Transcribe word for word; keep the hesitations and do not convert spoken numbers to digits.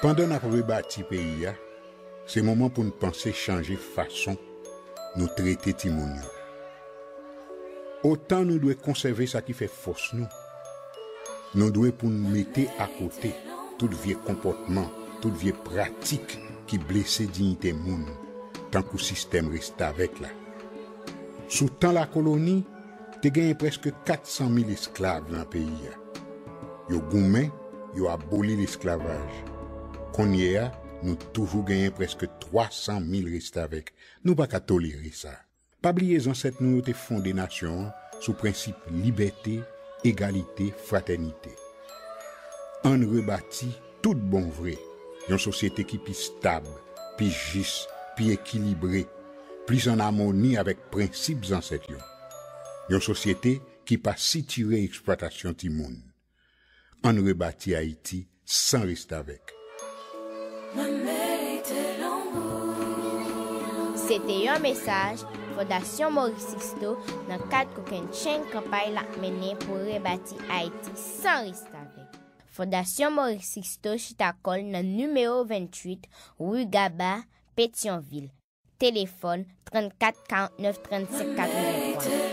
Pandan n ap rebati peyi a, se moman pou n panse chanje fason nou trete timoun yo. Otan nou dwe konsève sa ki fè fòs nou, nou dwe pou n mete akote tout vye konpòtman, tout vye pratik ki blese diyite moun, tankou sistèm restavèk la. Sou tan lakoloni, te genyen prèske kat san mil esklav nan peyi a. Yo goumen, yo aboli lesklavaj. Kounye a, nou toujou genyen prèske twa san mil restavèk. Nou pa ka tolere sa. Pa bliye zansèt nou yo te fonde nasyon an sou prensip libète, egalite, fratènite. Ann rebati tout bon vre yon sosyete ki pi stab, pi jis, pi ekilibre, plis ann amoni avèk prensip zansèt yo. Yon sosyete ki pa sitire eksplwatasyon timoun. Ann rebati Ayiti san restavèk. Se te yon mesaj Fondasyon Maurice Sixto nan kad kokennchenn kanpay l ap mennen pou rebati Ayiti san restavèk. Fondasyon Maurice Sixto chita kò l nan nimewo venntuit, ri Gaba, Petyonvil. Telefòn, trannkat karannèf trannsenk katrevenntwa.